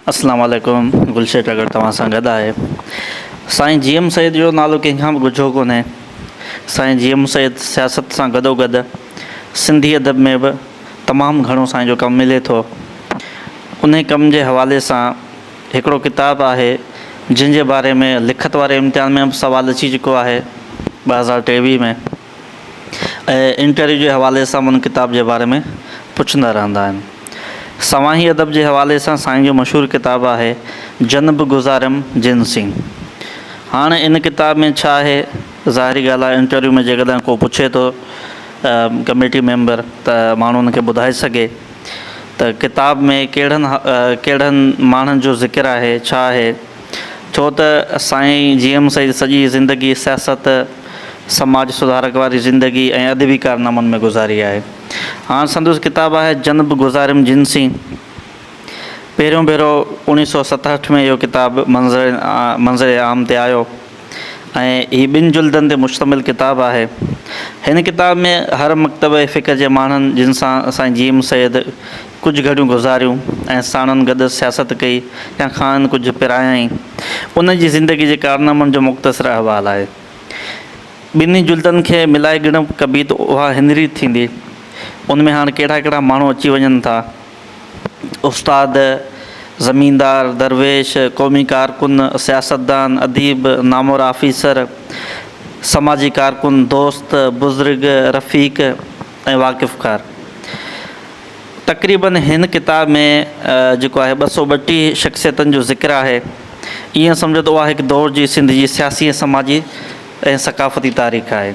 اسلام عليڪم گلشير ٽڳڙ توهان سان گڏ آهي. سائين جي ايم سيد جو نالو ڪنهن کان به ڳجهو ڪونهي. سائين جي ايم سيد سياست سان گڏوگڏ سنڌي ادب ۾ به تمام گهڻو سائين جو ڪم ملي ٿو. انهي ڪم جي حوالي سان هڪڙو ڪتاب آهي جنهن جي باري ۾ لکت واري امتحان ۾ به سوال اچي چڪو آهي 2023 ۾ ۽ انٽرويو جي حوالي سان به ان ڪتاب جي باري ۾ پڇندا رهندا آهن. سوانحي ادب جي حوالي سان سائين جو مشهور ڪتاب آهي جن به گذاريم جن سين. هاڻ ان ڪتاب ۾ ڇا آهي ظاهري ڳالهه آهي انٽرويو ۾ جيڪڏهن ڪو پڇي ٿو ڪميٽي ميمبر ته ماڻهو ان کي ٻڌائي سگهي ته ڪتاب ۾ ڪهڙن ڪهڙن ماڻهن جو ذڪر آهي ڇا آهي ڇو ته سائين جي ايم سيد سڄي زندگي سياست سماج سڌارڪ واري زندگي ۽ ادبي ڪارنامن ۾ گذاري آهي هاڻ سندس ڪتاب آهي جن به گذاريم جن سين پهريون ڀيرو 1967 ۾ اهو ڪتاب منظر منظر عام تي آيو ۽ هي ٻن جلدن تي مشتمل ڪتاب آهي. هن ڪتاب ۾ هر مڪتبه فڪر جي ماڻهن جن سان سائين جي ايم سيد ڪجهه گهڙيون گذاريون ۽ ساڻن گڏ سياست ڪئي يا کانئن ڪجهه پرايائين، انهن جي زندگي جي ڪارنامن جو مختصر احوال آهي. ٻنهي جلدن کي ملائي ڳڻپ ڪبي ته اها هن ريت ٿيندي. ان ۾ هاڻ ڪهڙا ڪهڙا ماڻهو اچي وڃن ٿا. استاد، زميندار، درويش، قومي ڪارڪن، سياستدان، اديب، نامور آفيسر، سماجي ڪارڪن، دوست، بزرگ، رفيق ۽ واقفڪار. تقريباً هن ڪتاب ۾ جيڪو آهي 232 شخصيتن جو ذڪر آهي. ائين سمجهو ته اها هڪ دور جي سنڌ جي سياسي ۽ سماجي ۽ ثقافتي تاريخ آهي.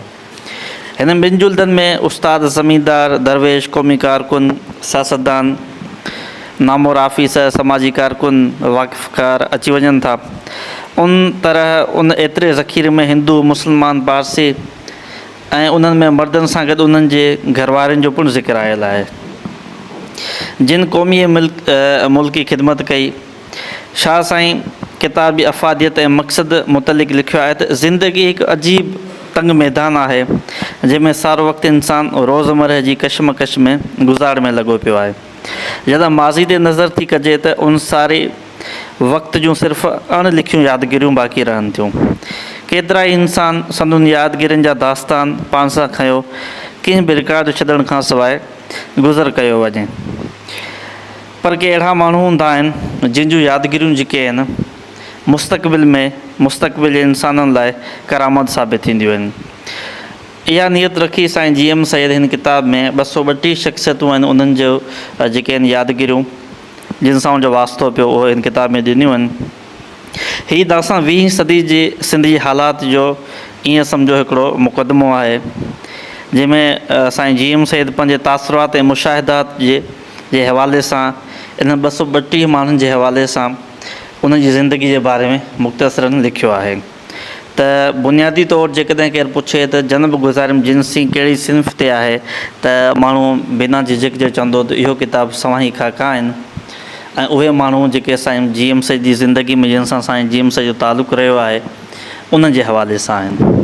هنن ٻن جلدن ۾ استاد، زميندار، درويش، قومي ڪارڪن، سياستدان، نامور آفيسر، سماجي ڪارڪن، واقفڪار اچي وڃن ٿا. ان طرح ان ايتري ذخيري ۾ هندو، مسلمان، پارسي ۽ انهن ۾ مردن سان گڏ انهن جي گهروارين جو پڻ ذڪر آيل آهي، جن قومي ۽ ملڪي خدمت ڪئي. شاهه سائين ڪتاب جي افاديت ۽ مقصد متعلق لکيو آهي ته زندگي هڪ عجيب تنگ ميدان آهي، جنهن ۾ سارو وقت انسان روزمرهه جي ڪشمڪش ۾ گذارڻ ۾ لڳو پيو آهي. جڏهن ماضي تي نظر ٿي ڪجي ته ان ساري وقت جون صرف اڻ لکيون يادگيريون باقي رهن ٿيون. ڪيترائي انسان سندن يادگيرين جا داستان پاڻ سان کنيو ڪنهن به رڪارڊ ڇڏڻ کانسواء گذر ڪيو وڃي. پر ڪي اهڙا ماڻهو هوندا آهن جن جون يادگيريون جيڪي آهن مستقبل ۾ مستقبل جي انسانن لاء ڪرامت ثابت ٿينديون آهن. اها نيت رکي سائين جي ايم سيد هن ڪتاب ۾ 232 شخصيتون آهن انهن جو جيڪي آهن يادگيريون جن سان ان جو واسطو پيو اهو هن ڪتاب ۾ ڏنيون آهن. هي داستان ويهين صدي جي سنڌ جي حالات جو ائين سمجهو هڪڙو مقدمو آهي جنهن ۾ سائين جي ايم سيد پنهنجي تاثرات ۽ مشاهدات جي جي حوالي سان انهن 232 ماڻهن جي حوالي سان انهن جي زندگي جي باري ۾ مختصراً لکيو آهي ته بنيادي طور جيڪڏهن ڪير پڇي ته جنب گذاريم جنسي ڪهڙي صنف تي آهي ته ماڻهو بنا جهجهڪ جي چوندو ته اهو ڪتاب سوانحي خاڪا آهن ۽ اهي ماڻهو جيڪي سائين جي ايم سيد جي زندگي ۾ جن سان سائين جي ايم سيد جو تعلق رهيو آهي انهن جي حوالي سان آهن.